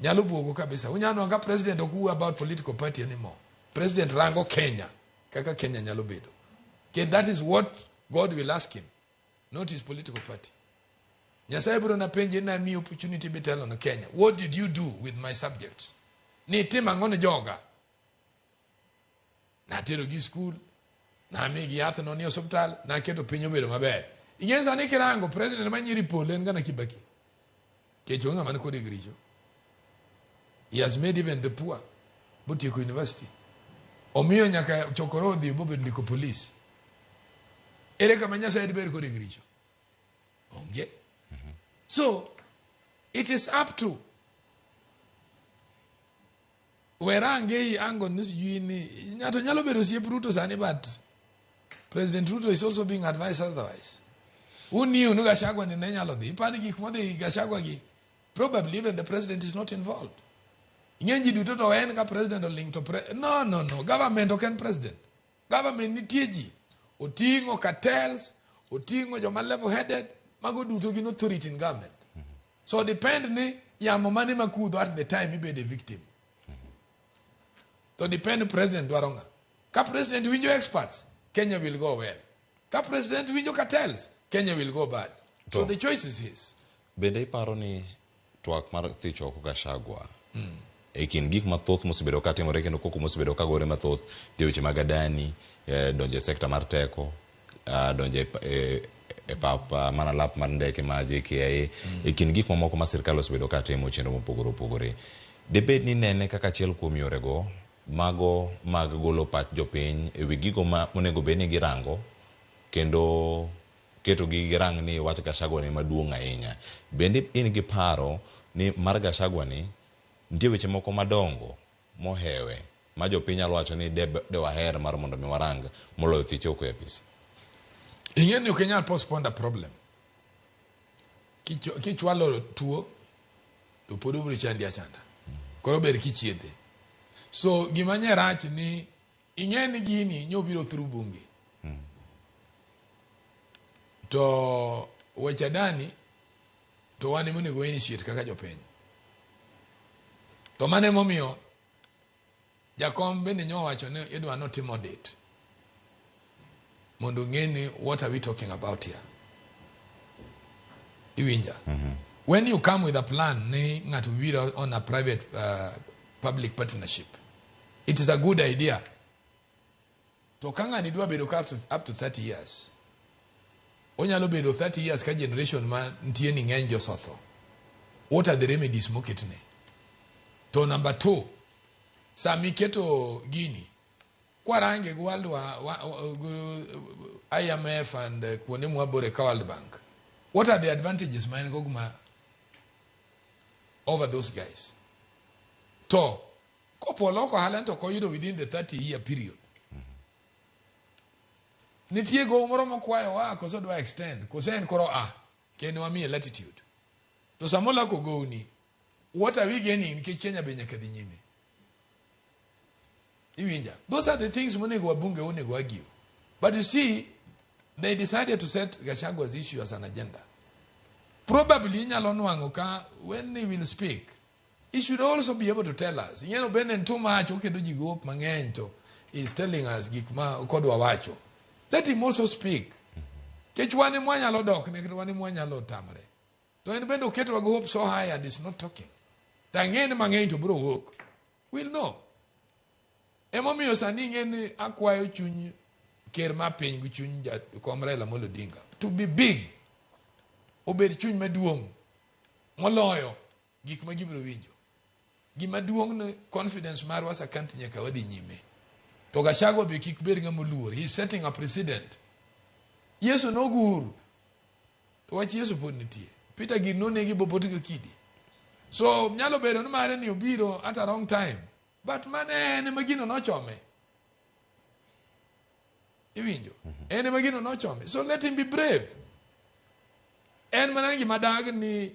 Nyalo buogo kabisa. Unyalo nwang'o ka president ok wuo about political party anymore. President rango Kenya kaka Kenya nyalo bedo. Kendo that is what God will ask him, not his political party. Nyasaye biro na penje na mi opportunity bitelo ne Kenya. What did you do with my subjects? Ni tim ang'o ne joga? Natero gi school, namigi yath no ni osiptal, naketo piny obedo maber. Ing'e sani kirango president ma nyiri polo en gana Kibaki. Kech onge ng'ama nikode gi richo. He has made even the poor botieko university. Omiyo nyaka chokoro odhi bobed ndiko police. Ere kama Nyasaye dibed kode gi richo? Onge. So it is up to werange i ango ni sijui ni ng'ato nyalo bedo osiep Ruto sani, but President Ruto is also being advised otherwise. Who knew ni Gachagua ni ne nyalo dhi? Ipani gik modhi Gachagua gi, probably even the president is not involved. Ing'e ji duto to en ka president oling to no, no, no, government ok en president. Government nitie ji oting'o cartels, oting'o joma level headed, mago duto gin authority in government. So depend ni yamo mane makudho at the time ibede victim. So depend president dwaro ng'a. Ka president winjo experts, Kenya will go well. Ka president winjo cartels, Kenya will go bad. So the choice is his. Bende iparo ni twak mar thicho oko Gachagua e kind gik mathoth mosebedo ka timore kendo koko mosebedo ka gore mathoth nitie weche mag Adani, donjo e sekta mar teko, donjo e pap mana lap mar ndeke ma JKIA, e kind gik mamoko ma sirkal osebedo ka timo chenro mopogore opogore. Debed ni nene kaka achiel kuom yorego mago mag golo pach jopiny e wi gigo ma onego bed ni girango kendo ketogi girang ni wach Gachagua ni maduong' ahinya. Bende in gi paro ni mar Gachagua ni nitie weche moko madongo mohewe ma jopiny nyalo wacho ni de waher mar mondo mi warang moloyo thiche oko e apis? Ing'e ni ok inyal postpone a problem. Kichwalo tuo to pod obiro chandi achanda. Koro ber kichiedhe. So gima nye rach ni ing'e ni gini nyobiro through bunge. To weche Adani to wan ema onego initiate kaka jopiny. To mano emomiyo jakom bende nyowacho ni idwa notim audit mondo ong'e ni what are we talking about here. Iwinja? When you come with a plan ni ng'ato biro on a private public partnership, it is a good idea. To ka ng'ani dwa bedo ka up to 30 years, onyalo bedo 30 years ka generation ma nitie ni ng'eny josotho. What are the remedies moketne? To number two, sama iketo gini, kwarange gi World wa, IMF and kuonde mwabore ka World Bank, what are the advantages ma en go ma over those guys? To kopo oloko ohala to ok oyudo within the 30 year period, nitie gowo moro mokwayowa koso dwa extend koso en koro a kendo wamiye latitude. To sama olako gowni, what are we gaining? Nikech Kenya be nyaka dhi nyime. Iwinja? Those are the things monego wabunge onego argue. But you see, they decided to set Gachagua's issue as an agenda. Probably inyalo nwang'o ka when he will speak, he should also be able to tell us. Ing'eno bende en too much, oketo ji go hope mang'eny to is telling us gik ma ok odwa wacho. Let him also speak. Kech wan ema wanyalo dok ne kata wan ema wanyalo tamre. To en bende oketowa go hope so high and is not talking. To ang'e ni mang'eny to biro wuok. We'll know. Emomiyo sani ing'e ni akwayo chuny ker ma piny gi chuny jakom Raila Amolo Odinga to be big. Obed chuny maduong' moloyo gik ma gibiro winjo. Gima duong' ni confidence marwa as a country nyaka wadhi nyime. To Gachagua be kik bed ng'ama oluor. He is setting a precedent. Yesu nogur. To wach Yesu pod nitie. Peter gir nonegi bobot gi kidi. So nyalo bedo ni mare ni obiro at a wrong time. But mane en ema gino nochome. Iwinjo? En ema gino nochome. So let him be brave. En mana gima dag ni